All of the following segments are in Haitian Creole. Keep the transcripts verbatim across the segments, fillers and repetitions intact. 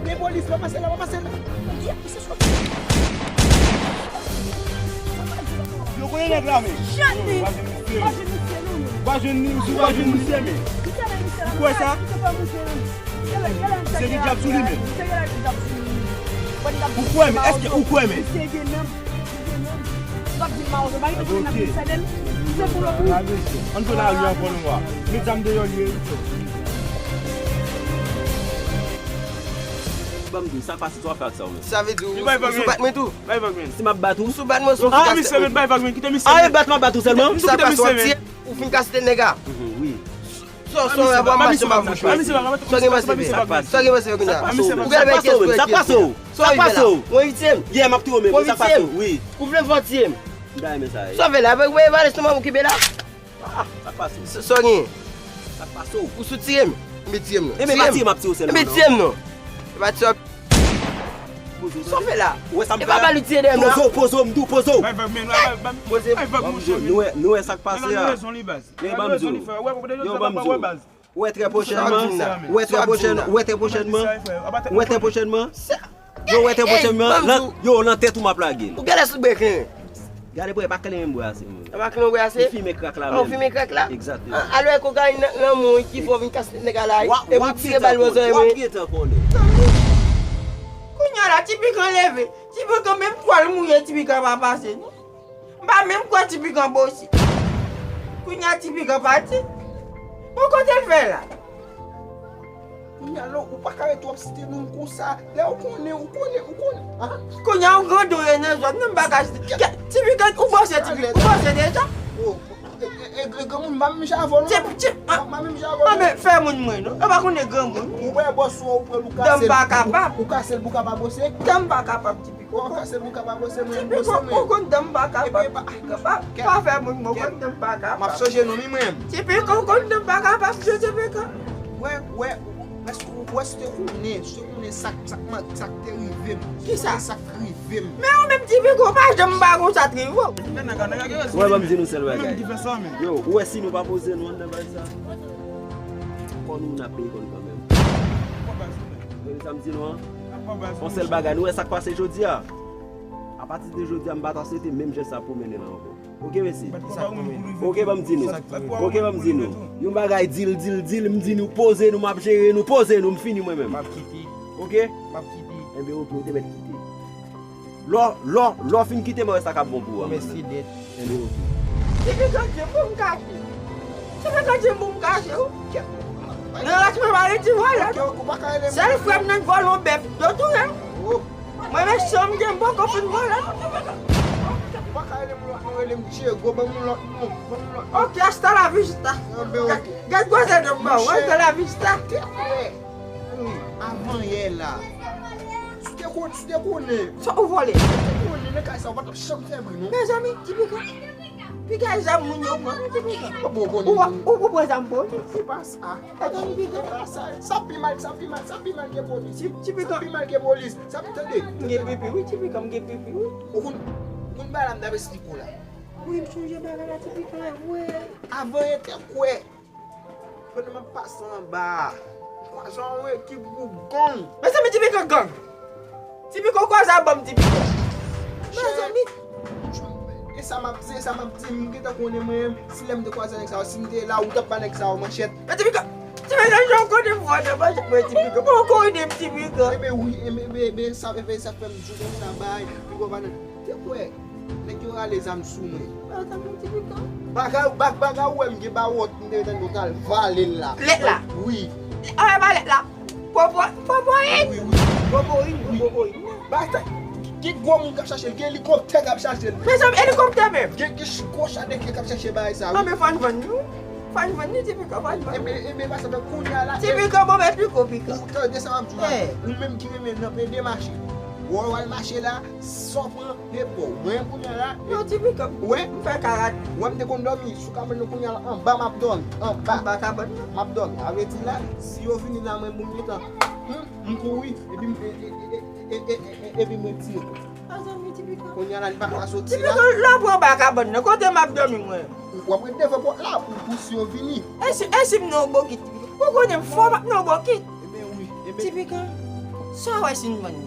Gen polis, pa pase la, pa pase la. Yo konnen nèg la, men. Yo, pa jwenn misye. Pa jwenn misye, non, men. Pa jwenn li, ou pa jwenn misye, men. Ou kwè sa? Se li k ap sou li, men. Ou kwè, men? Èske ou kwè, men? Ann jwe lari ankò nou a. Met zam deyò l ye. Ban m di, sa k pase, sa w ap fè ak sa w menm? Sa vle di ou, ou sou bat mwen tou? Bay vag, men. Si m ap bat ou? Ou sou bat mwen, sou bat mwen. Ah, misye, men, bay vag, men. Kite misye, men. Ah, e bat m ap bat ou sèlman? Sa k pase, w ap tiye, ou fin kase tèt nèg la. Wi. Sa, sa, w ap mache m ap bouch mwen. Sa gen pase, men. Sa gen pase, men, kounya. Ou gade, men, kiyès ou ye? Sa k pase w? Mwen viktèm. Yeah, m ap touye w, men. Sa k pase w? Wi. Ou vle fò tiye m? M ta renmen sa, wi. Sa w fè la? Mwen valè sou mwen pou kenbe la. Ah, sa k pase w? Sa w genyen? Sa k pase w? Ou sou tiye m? Enben tiye m non. Enben pa tiye m ap tiye w sèlman non. Enben tiye m non. E pa tiye w ap. Sa w fè la? Ou wè sa m fè la? E pa ba li tiye dèyè m la. Poze w, poze w, m di w poze w. Poze. Nou wè, nou wè sa k pase a. Men ban m di w. Yo, ban m di w. Ou wè trè pwochènman, ou wè trè pwochènman, ou wè trè pwochènman, ou wè trè pwochènman. Yo, ou wè trè pwochènman, yo, nan tèt ou m ap lage l. Ou genlè sou breken. Gade bwè, pa kle menm bwè ase, moun. Ou pa kle bwè ase? Ou fimen krak la menm. Ou fimen krak la? Egzakteman. Alò e kokayin nan men w ki fè w vin kase nèg la la. Epi w tire bal nan zòrèy mwen. W ap gentan konnen. Kounya la, Ti Pikan leve. Ti Pikan menm twal mouye, Ti Pikan pa pase non. M pa menm kwè Ti Pikan bòs. Kounya Ti Pikan pati. Bon, kote l fè la? Kounya la, ou pa ka ret w ap site non m konsa. Lè ou konnen, ou konnen, ou konnen. Kounya ou grandon ye nan zòn, non m pa ka site. Ti Pikan, ou bòs Ti Pikan, ou bòs deja? E, e, e, granmoun, m pa menm jan avè w non. M pa menm jan avè w non. Anben, fè moun mwen non. Ou pa konnen granmoun. Ou wè bòs ou, ou pran l, ou kase l. Dan m pa kapab. Ou kase l pou w ka pa bòse. Dan m pa kapab, Ti Pikan. Ou kase l pou w ka pa bòse mwen, bòse mwen. Ti Pikan, ou konn dan m pa kapab, Ti Pikan. Pa fè moun mwen, ou konn dan m pa kapab. M ap sonje non, wi, mwen. Ti Pikan, ou konn dan m pa kapab, Ti Pikan. Wè, wè, èske ou, ou wè si te konnen, si te konnen sa k, sa k, sa k te rive m. Kisa? Sa k rive m. Men ou menm Ti Pikan, ou pa janm pa konn sa t rive w. Wè, ban m di nou sèl bagay. Yo, ou wè si nou pa poze nou anndan bagay sa, kò nou n ap peye kò nou kanmenm. Ou konprann sa m di nou an? On sèl bagay, nou wè sa k pase jodi a. Apati de jodi a, m pa ta swete menm jès sa pou mennen la ankò. Oke, mesye. Oke, ban m di nou. Oke, ban m di nou. Yon bagay, di l, di l, di l, m di nou, poze nou, m ap jere nou, poze nou, m fini mwen menm. M ap kite. Oke? M ap kite. Enben, oke, ou te mèt kite. Lò, lò, lò fin kite m wè sa k ap bon pou ou a. Mèsi nèt. Enben, oke. Depi gade m pou m kache. Depi gade m pou m kache, wi. Nan lach mwen pa redi vòlè. Sèl frè m nan k vòlè yon bèf, yo touye. Mwen menm chanm gen m poko fin vòlè. Ou pa ka rele m lòt non, rele m Diego, ban m yon lòt non, ban m yon lòt non. Ok, hasta la vista. Anben, ok. Gad gwosè nonm ba ou, hasta la vista. Te kwè. Wi, avan yè la. Si w te kon-, si w te konnen. Sa ou vòlè? Si w te konnen, nan kay sa, ou pa t ap janm fè bri non. Mezanmi, Ti Pikan. Piga zam moun yo pran, Ti Pikan. Ou, ou, ou pran zam pou li? Se pa sa. Sa, sa pi mal, sa pi mal, sa pi mal ke polis. Ti, Ti Pikan. Sa pi mal ke polis. Sa pi, tande. M gen pipi, wi, Ti Pikan, m gen pipi, wi. Ou konn, ou konn bagay la m t ap esplike w la. Wi, m sonje bagay la, Ti Pikan, e vre. Avan yè te kwè. Pandan m ap pase anba a, m kwaze yon ekip group gang. Mezanmi, Ti Pikan gang. Ti Pikan, ou kwaze a banm, Ti Pikan. Mezanmi. E sa m ap, se sa m ap di, m gentan konnen mwen, si lè m te kwaze nèg sa yo, si m te la, ou t ap ba nèg sa yo manchèt. Men Ti Pikan, Ti Pikan, jan w konnen m fò nan manchèt mwen, Ti Pikan. Bon, ou konnen m, Ti Pikan. Enben wi, enben, enben, enben, sa, enben, sa fè m di w konsa, bay, Pikan pa nan, te kwè, nèg yo rale zam sou mwen. Ba zam nan, Ti Pikan. Bagay, bag, bagay, ou wè m gen bawòt, m te tande yo t al vale l la. Lèt la? Wi. A, e pa lèt la. Popo, popoyin? Wi, wi. Popoyin, wi, popoyin. Bata, gen gwo moun k ap chache l, gen elikoptè k ap chache l. Mezanmi, elikoptè menm? Gen, gen ch-, gwo chadèkè k ap chache bagay sa, wi. Anben, fò n vann li. Fò n vann li, Ti Pikan, fò n vann li. Enben, enben, pa sa fè kounye a la. Ti Pikan, bon, men piko, Pikan. Ou tande sa m ap di w la? Ou menm ki renmen nan plede mache. Wè w al mache la, sa w pran, e bon. Mwen, kounye a la. Yo, Ti Pikan, m fè karate. Wè m te konn dòmi sou kabann nan, kounye a la, anba m ap dòmi. Anba. Anba kabann nan? M ap dòmi. A vle di la, si yo vini la, mwen, m gentan. M kouri, epi m, e, e, epi mwen tire. Mezanmi, Ti Pikan. Kounye a la, li pa ka soti la. Ti Pikan, lè w pran anba kabann nan, kote m ap dòmi mwen? W ap ret devan pòt la pou, pou si yo vini. E si, e si m nan yon bokit, Ti Pikan? Ou konnen m fò, m ap nan yon bokit. Ti Pikan, sa w wè si n vann li?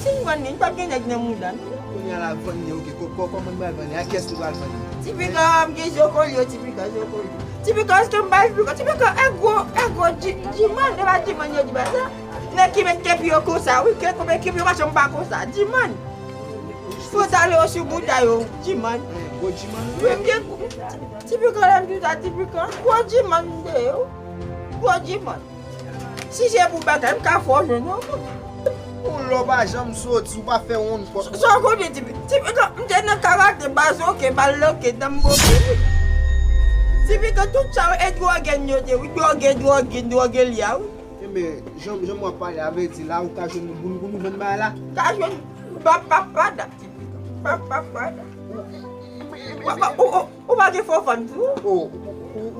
Si n vann li, n p ap gen nèg nan mouda n. Kounye a la vann li, oke. Kò-, kò-, kòman n pral vann li? A kiyès nou pral vann li? Ti Pikan, m gen zo kolye, Ti Pikan, zo kolye. Ti Pikan, èske m bay Ti Pikan? Ti Pikan, e gwo, e gwo dji-, djimann, e pa djimann yo di ba sa. Nèg ki met kepi yo konsa, wi, ke konbyen kepi yo pa janm pa konsa. Djimann. Pantalon yo sou bouda yo, djimann. Gwo djimann. Wi, m gen gwo. Ti Pikan, lè m di sa, Ti Pikan, gwo djimann m te ye, wi. Gwo djimann. Si se pou bagay, m ka fè w jwenn yon moun. Ou lò pa janm soti, ou pa fè yon kòt. Sa w konnen, Ti Pikan? Ti Pikan, m te nan karate, baz oke, bal loke, dan m boke. Ti Pikan, tout sa yo, e dwòge n yo te, wi, dwòge, dwòge, dwòge li a, wi. Enben, jan, jan w ap pale a, vle di la, ou ka jwenn moun pou nou vann bagay la? Ka jwenn, pa, pa, pa dat, Ti Pikan. Pa, pa, pa dat. Ou, ou, ou, ou, ou, ou, ou pa gen fò fann tou? Oh, ou, ou, ou, ou,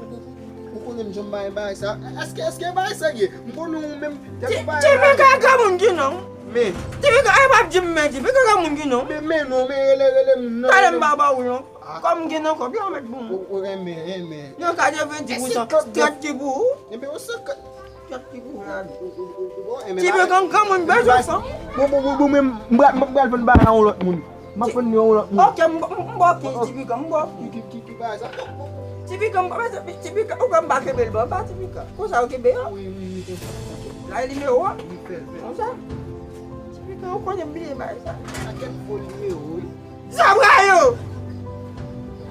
ou konnen m janm bay bagay sa. Èske, èske bagay sa ye? M konnen ou menm, Ti Pikan, granmoun ki non. Men. Ti Pikan, e p ap di m men, Ti Pikan, granmoun ki non. Men, men non, men rele, rele moun nan. Talè m pa ba ou non. Kòm m gen nan kòb la, ou mèt bon. Ou, ou renmen, renmen. Yon katrevenndis pou san, trant ki pou ou. Enben, ou san. Ti Pikan, granmoun bezwen fanm. Bon, bon, bon, bon, men m pral, m pral vann bagay a yon lòt moun. M ap vann li a yon lòt moun. Oke, m, m, m ba w kenz, Ti Pikan, m ba w kenz. Ki, ki, ki, ki bagay sa? Ti Pikan, m, Ti Pikan, ou kwè m pa kenbe l ba w, pa Ti Pikan. Konsa yo kenbe yo? Wi, wi, wi, konsa. La e nimewo a? Wi, fè l, fè l. Konsa. Ti Pikan, ou konnen m bliye bagay sa. Pakèt fo nimewo, wi. Zabra yo!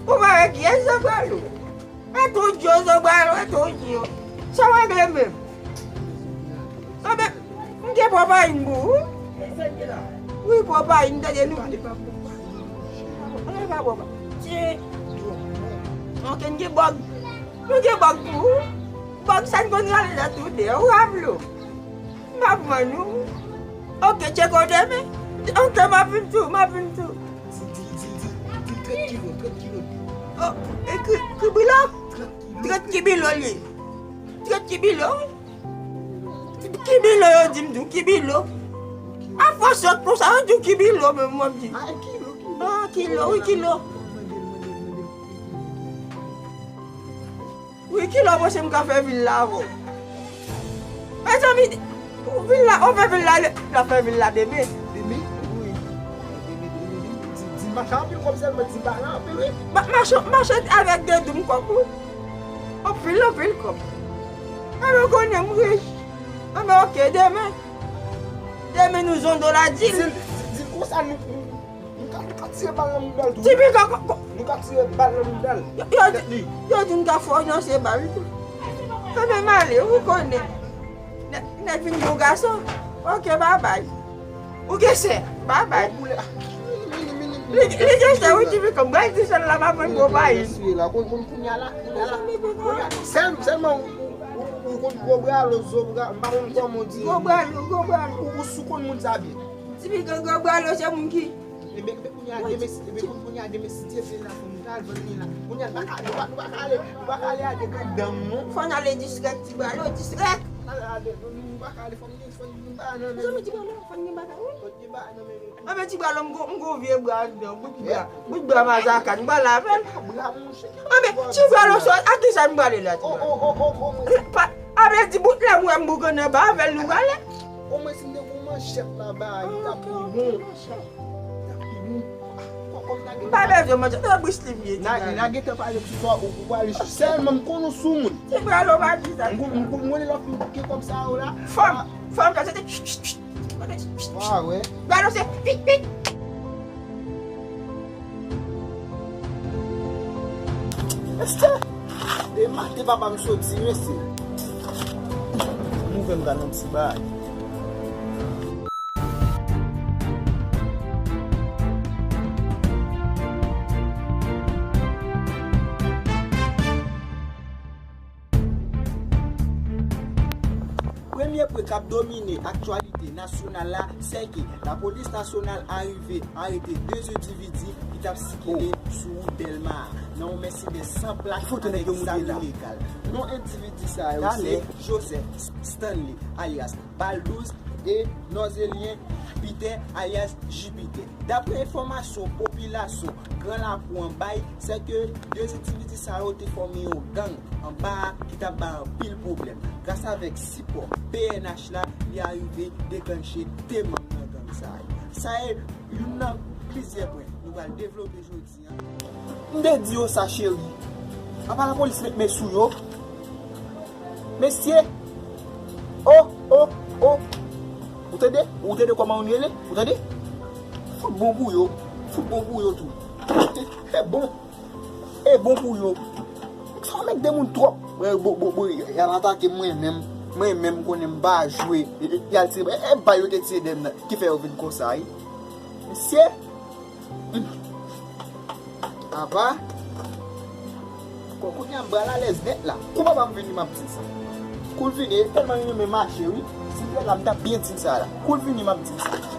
Ou pa wè kiyès zabra yo? E tou dyo, zo bwa yo, e tou dyo. Sa w regle menm? Sa men, m gen pwopayin pou ou. Wi, pwopayin, tande nou. Ann pa pwopayin. Ti. Ok, n gen bòg. Nou gen bòg pou ou. Bòg sa n konn rale nan toude. Ou raple w. M ap vann ou. Ok, tcheko demen. Ok, m ap vin tou, m ap vin tou. Di, di, di, di, di trant kilo, trant kilo. Oh, e ki, ki bilo? Trant kilo. Trant ki bilo li. Trant ki bilo. Ki bilo yo di m tou, ki bilo. A fòs sòt konsa, yo di w ki bilo menm, m ap di. Ah, kilo, kilo. Ah, kilo, wi, kilo. Wi, kilè w panse m ka fè vil la avè w? Mezanmi, vil la, w fè vil la, l ap fè vil la demen. Demen? Wi. Demen, demen, demen. Di, di m pa ka anpil kòb sèlman, di m pa ka anpil, wi. Ma, mache, mache avèk de doum kòb, wi. Anpil, anpil kòb. Anben, w konnen m rich. Anben, ok, demen. Demen nou zondola dil. Di, di, di l konsa, nou, nou, Nou ka, nou ka tire bal nan mouda l tou. Ti Pikan, ko, ko, nou ka tire bal nan mouda l. Yo, yo, yo di n ka fònanse bal tou. Anben m ale, ou konnen. Nèg, nèg vin gwo gason. Ok, babay. Ou gen sè, babay. Li, li gen sè, wi, Ti Pikan, m pral di sè l la pa pran gwo payi. Konn, konn, kounye a la, kounye a la, kounye a, sèl, sèlman ou, ou, ou, ou konn gwo bra lo, zo bra, m pa konn kòman w di. Gwo bra lo, gwo bra lo. Ou, ou sou konn moun sa byen. Ti Pikan, gwo bra lo, se moun ki Enben, enben, kounye a, demen, enben, kounye a, demen, si Dye vle, n ap fè, nou pral vann li la. Kounye a, nou pa ka, nou pa, nou pa ka ale, nou pa ka ale a de grenn dan m, non. Fò n ale distrèk, ti balo, distrèk. Nou pa ka ale, nou pa ka ale, fò n gen, fò n gen bagay nan men nou. Zanmi, ti balo, fò n gen bagay, wi. Fò n gen bagay nan men nou. Anben, ti balo, m gon, m gon vye bra anndan, bout bra, bout bra mazaka, nou pral avè l. Bra mouche. Anben, ti balo, so, a kisa nou prale la, ti balo? Oh, oh, oh, oh, oh. Pa, a vle di, bout la, m wè m bougon anba avè l, nou prale. Omwen si m te gon manchèt la ba, li t ap pi bon. Li t ap pi bon. Kò, kòm n a gen M pa bezwen manchèt, nan bouch li m ye, ti balo. N a, n a gentan pale sou sa, ou, ou prale sèlman, m konn ou sou moun. Ti balo pa di sa. M konn, m konn, m konnen lè w fin gen kòb sa yo la. Fanm, fanm, sa se te. Ah, wè. Balo se pik, pik. Esther! E maten papa m soti, mesye. Nou fè m gade yon ti bagay. Premye pwen k ap domine aktyalite nasyonal la, se ke lapolis nasyonal arive arete de endividi ki t ap sikile sou wout Dèlma a, nan yon Mercedes san plak avèk zam ilegal. Non endividi sa yo se Joseph Stanley, alyas Baldouz, e Nòzelyen Pitè alyas Jipitè. Daprè enfòmasyon popilasyon Gran Lakou an bay, se ke de endividi sa yo te fòme yon gang anba a ki t ap bay anpil pwoblèm. Gras avèk sipò P N H la, li arive deklanche de manm nan gang sa yo. Sa e youn nan plizyè pwen nou pral devlope jodi a. M te di yo sa, cheri. Apa lapolis met men sou yo? Mesye! Oh, oh, oh! Ou tande? Ou tande kòman yo rele? Ou tande? Fout bon pou yo. Fout bon pou yo tou. E bon. E bon pou yo. Sa mèt de moun twòp. Bon, bon, bon, y al atake mwen menm. Mwen menm konnen m pa jwe. Y al tire. E, e bay yo te tire dèm nan. Ki fè yo vin konsa, wi. Mesye! Apa. Kounye a m pral alèz nèt la. Kou papa m vini, m ap di l sa. Kou l vini, e tèlman li renmen mache, wi. Si l te la, m t ap byen di l sa la. Kou l vini, m ap di l sa.